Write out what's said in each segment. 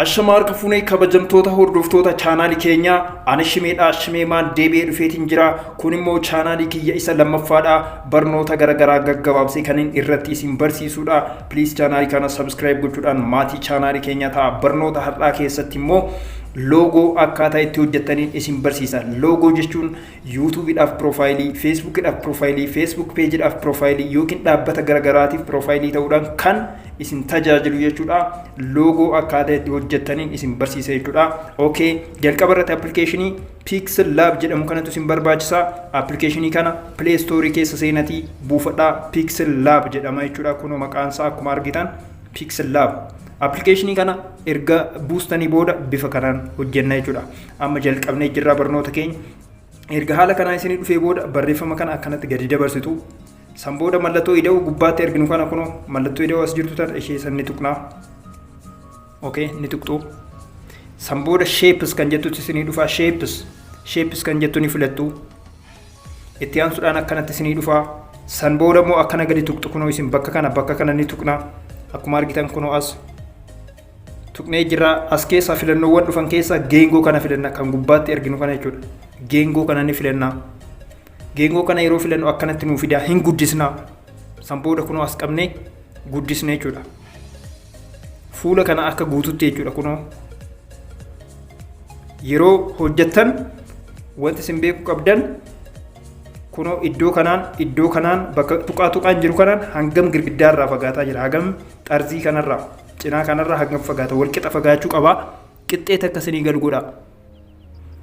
Ashama harka fuunee kabajamtoota hordoftoota chaanaalii keenyaa, ani Shimeedha. Shimeemaan deebi'ee dhufeetiin jira. Kun immoo chaanaalii kiyya isa lammaffaadha. Barnoota garaagaraa gaggabaabsee kanin irratti isin barsiisudha. Please, chaanaalii kana subscribe gochuudhaan maatii chaanaalii keenyaa ta'a. Barnoota har'aa keessatti immoo loogoo akkaataa itti hojjettaniin isin barsiisa. Loogoo jechuun YouTubeiidhaaf piroofaayilii, Facebookiidhaaf piroofaayilii, Facebook pageiidhaaf piroofaayilii yookiin dhaabbata garaagaraatiif piroofaayilii ta'uudhaan kan isin tajaajilu jechuudha. Loogoo akkaataa itti hojjettaniin isin barsiisa jechuudha. Okay, jalqaba irratti appilikeeshinii Pixel Lab jedhamu kanatu isin barbaachisa. Appilikeeshinii kana Play Store keessa seenatii buufadhaa. Pixel Lab jedhama jechuudha. Kunoo maqaan isaa akkuma argitan Pixel Lab. Appilikeeshinii kana erga buustanii booda bifa kanaan hojjenna jechuudha. Amma jalqabnee jirra barnoota keenya. Erga haala kanaa isinii dhufee booda barreeffama kana akkanatti gadi dabarsitu. San booda mallattoo ida'uu gubbaatti arginu kana, kunoo mallattoo ida'uu as jirtu tana, ishee san ni tuqnaa. Okay, ni tuqxu. San booda shapes kan jettutti isinii dhufa. Shapes kan jettu ni filattu. Itti aansuudhaan akkanatti isinii dhufa. San booda immoo akkana gadi tuqxu. Kunoo isin bakka kana ni tuqna. Akkuma argitan kunoo as tuqnee jirra. As keessaa filannoowwan dhufan keessaa geengoo kana filanna, kan gubbaatti arginu kana jechuudha. Geengoo kana ni filanna. Geengoo kana yeroo filannu akkanatti nuu fidaa, hin guddisna. San booda kunoo as qabnee guddisna jechuudha. Fuula kana akka guututti jechuudha. Kunoo yeroo hojjettan wanti isin beekuu qabdan, kunoo iddoo kanaan bakka tuqaa tuqaan jiru kanaan hangam girgiddaarraa fagaataa jira, hagam xarzii kanarraa, cinaa kanarraa hangam fagaata, walqixa fagaachuu qabaa. Qixxee takka isinii galu godhaa.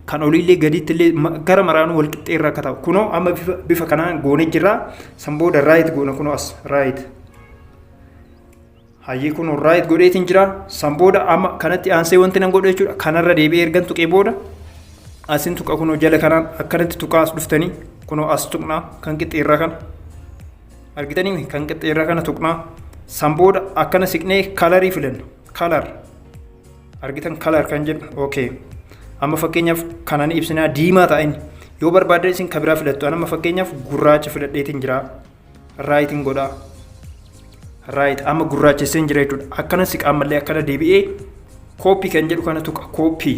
Kan oliillee gaditti illee gara maraanuu wal qixxeerra akka ta'u. Kunoo amma bifa kanaan goonee jirra. San booda right goona. Kunoo as right. Hayyee, kunoo right godheetiin jira. San booda amma kanatti aansee wanti nan godhu jechuudha, kanarra deebi'ee ergan tuqee booda asin tuqa. Kunoo jala kanaan akkanatti tuqaa as dhuftanii kunoo as tuqnaa. Kan qixxeerraa kana argitanii, kan qixxeerraa kana tuqnaa. San booda akkana siqnee colorii filanna. Color argitan, color kan jedhu. Okay, amma fakkeenyaaf kanan ibsinaa diimaa ta'a. Inni yoo barbaadan isin kabiraa filattu. Amma fakkeenyaaf gurraacha filadheetiin jira. Rightiin godhaa. Right, amma gurraachesseen jira jechuudha. Akkana siqa, ammallee akkana deebi'ee copy kan jedhu kana tuqa. Copy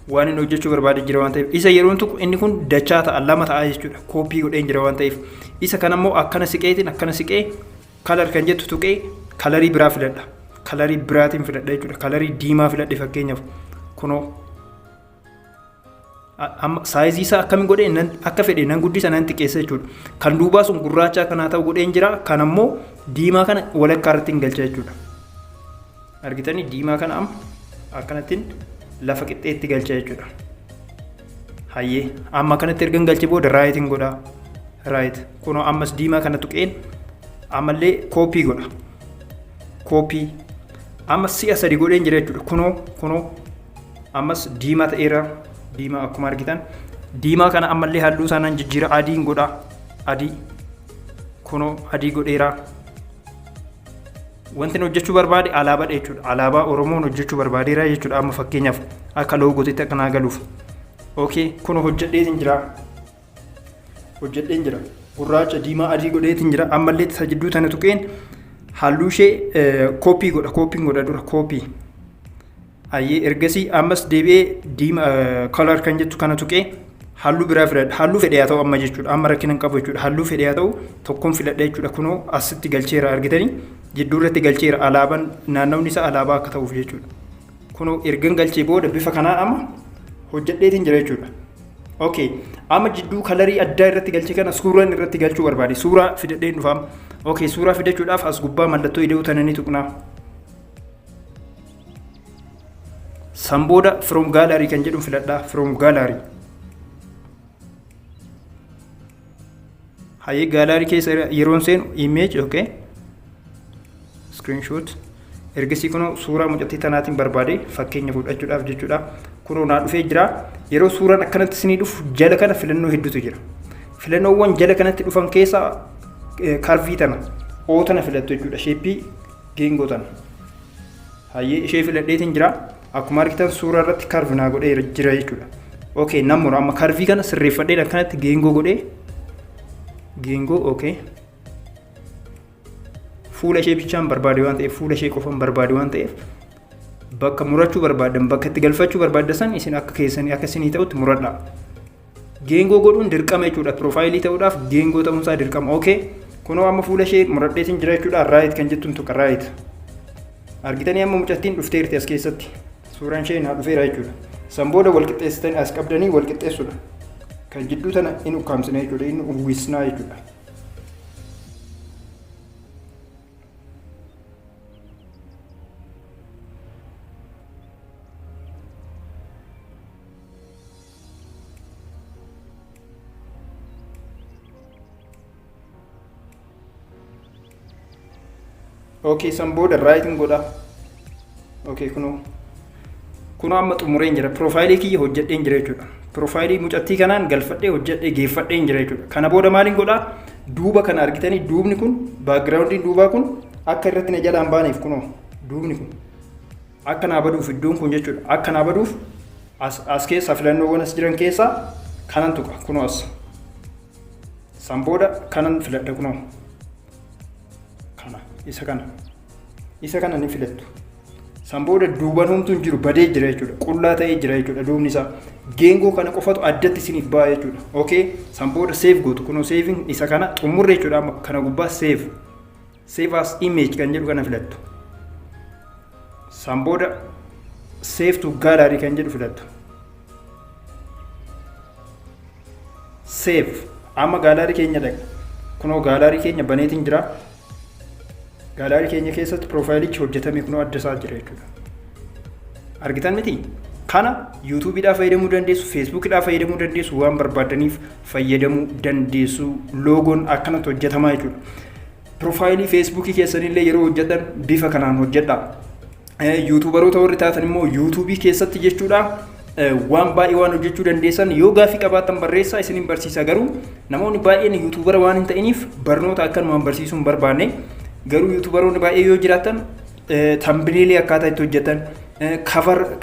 waan inni hojjechuu barbaade jira waan ta'eef, isa yeroon tuqu inni kun dachaa ta'a, lama ta'a jechuudha, copy godheen jira waan ta'eef. Isa kana immoo akkana siqeetiin, akkana siqee color kan jettu tuqee colorii biraa filadha. Colorii biraatiin filadha jechuudha. Colorii diimaa filadhe fakkeenyaaf. Kunoo amma sizeii isaa akkamiin godhee akka fedhe nan guddisa, nan xiqqeessa jechuudha. Kan duubaa sun gurraacha akkanaa ta'u godheen jira. Kan ammoo diimaa kana walakkaa irratti hin galcha jechuudha. Argitanii, diimaa kana amma akkanattiin lafa qixxeetti galcha jechuudha. Hayyee, amma akkanatti ergan galche booda rightiin godhaa. Right, kunoo ammas diimaa kana tuqeen ammallee copy godha. Copy amma si'a sadi godheen jira jechuudha. Kunoo ammas diimaa ta'eera. Diimaa akkuma argitan, diimaa kana ammallee halluu isaa nan jijjiira, adiin godha. Adii, kunoo adii godheera. Wanti hojjechuu barbaade alaabaadha jechuudha. Alaabaa Oromoon hojjechuu barbaadeera jechuudha. Amma fakkeenyaaf akka loogootitti akka naa galuuf. Okay, kunoo hojjedheetiin jira. Hojjedheen jira. Gurraacha, diimaa, adii godheetiin jira. Ammallee isa jidduu tana tuqeen halluu ishee copy godha. Copyn godha dura, copy. Ayyee, ergasii ammas deebi'ee diima color kan jettu kana tuqee halluu biraa filadha. Halluu fedhe haa ta'u amma jechuudha. Amma rakkina hin qabu jechuudha. Halluu fedhe haa ta'u, tokkoon filadha jechuudha. Kunoo asitti galcheera, argitanii, jidduu irratti galcheera, alaabaan naannawni isaa alaabaa akka ta'uuf jechuudha. Kunoo ergan galchee booda bifa kanaan amma hojjedheetiin jira jechuudha. Okay, amma jidduu colorii addaa irratti galchee kana suuraan irratti galchuu barbaade. Suuraa fidadheen dhufa. Okay, suuraa fidachuudhaaf as gubbaa mallattoo ida'uu tana ni tuqnaa. San booda from gallery kan jedhu filadhaa. From gallery. Hayyee, gallery keessa yeroon seenu image, okay. Screenshot. Ergasii kunoo suuraa mucattii tanaatiin barbaade fakkeenya fudhachuudhaaf jechuudha. Kunoo naa dhufee jira. Yeroo suuraan akkanatti isinii dhufu jala kana filannoo hedduutu jira. Filannoowwan jala kanatti dhufan keessaa curveii tana, oo tana filattu jechuudha. Shapeii geengoo tana. Hayyee, ishee filadheetiin jira. Akkuma argitan suuraa irratti curve naa godhee jira jechuudha. Okay, nan mura. Amma curveii kana sirreeffadheen akkanatti geengoo godhee, geengoo, okay. Fuula ishee bichaan barbaade waan ta'eef, fuula ishee qofan barbaade waan ta'eef, Bakka murachuu barbaaddan, bakka itti galfachuu barbaaddan san isin akka keessanii akka isinii ta'utti muradha. Geengoo godhuun dirqama jechuudha. Piroofaayilii ta'uudhaaf geengoo ta'uunsaa dirqama. Okay. Kunoo amma fuula ishee muradheetiin jira jechuudha. Right kan jettuun tuqa, right. Argitanii, amma mucattiin dhufteerti as keessatti. Suuraan ishee naa dhufeera jechuudha. San booda wal qixxeessitanii as qabdanii wal qixxeessuudha. Kan jidduu tana in ukkaamsina jechuudha. In uwwisnaa jechuudha. Okay, san booda rightiin godha. Okay, kunoo amma xumureen jira. Piroofaayilii kiyya hojjedheen jira jechuudha. Piroofaayilii mucattii kanaan galfadhee, hojjedhee, geeffadheen jira jechuudha. Kana booda maaliin godhaa? Duuba kana argitanii, duubni kun, backgroundiin duubaa kun akka irratti na jalaan baaneef, kunoo duubni kun akka naa baduuf, iddoon kun jechuudha. Akka naa baduuf as keessaa filannoowwan as jiran keessaa kanan tuqa, kunoo as. San booda kanan filadha, kunoo. Kana, isa kana. Isa kana ni filattu. San booda duuban homtuu hin jiru, badee jira jechuudha. Qullaa ta'ee jira jechuudha duubni isaa. Geengoo kana qofatu addatti isiniif ba'a jechuudha. Okay, san booda save gootu, kunoo saving isa kana xumurre jechuudha, amma kana gubbaa save. Save as image kan jedhu kana filattu. San booda save to gallery kan jedhu filattu. Save, amma gallery keenya dhaqa. Kunoo gallery keenya baneetiin jira. Gallery keenya keessatti piroofaayilichi hojjetame kunoo adda isaa jira jechuudha. Argitan miti? Kana YouTubeiidhaa fayyadamuu dandeessu, Facebookiidhaa fayyadamuu dandeessu, waan barbaadaniif fayyadamuu dandeessu. Loogoon akkanatti hojjetamaa jechuudha. Piroofaayilii Facebookii keessanillee yeroo hojjetan bifa kanaan hojjedha. YouTuberoota warri taatan immoo YouTubeii keessatti jechuudha. Waan baay'ee waan hojjechuu dandeessan, yoo gaafii qabaattan barreessaa, isinin barsiisa. Garuu namoonni baay'een YouTubera waan hin ta'iniif barnoota akkanumaan barsiisuu hin barbaanne. Garuu YouTuberoonni baay'ee yoo jiraatan, thumbnailii akkaataa itti hojjetan,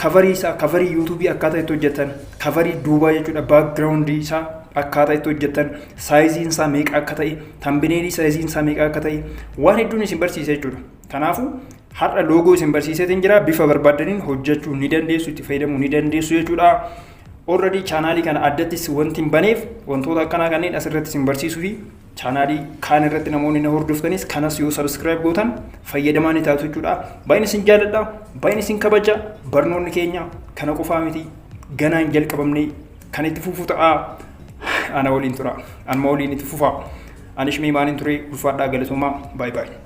coverii isaa, coverii YouTubeii akkaataa itti hojjetan, coverii duubaa jechuudha, backgroundii isaa akkaataa itti hojjetan, sizeiin isaa meeqa akka ta'e, thumbnailii sizeiin isaa meeqa akka ta'e, waan hedduun isin barsiisa jechuudha. Kanaafuu har'a loogoo isin barsiiseetiin jira, bifa barbaaddaniin hojjechuu ni dandeessu, itti fayyadamuu ni dandeessu jechuudha. Already chaanaalii kana addattis wanti hin baneef wantoota akkanaa kanneen asirratti isin barsiisuu fi chaanaalii kaan irratti namoonni na hordoftanis kanas yoo subscribe gootan fayyadamaa ni taatu jechuudha. Baay'een isin jaalladha, baay'een isin kabaja. Barnoonni keenya kana qofaa miti, ganaa hin jalqabamne, kan itti fufu ta'a. Ana waliin tura, anuma waliin itti fufa. Ani Shimee maaliin ture, ulfaadhaa, galatoomaa, baay'ee baay'ee.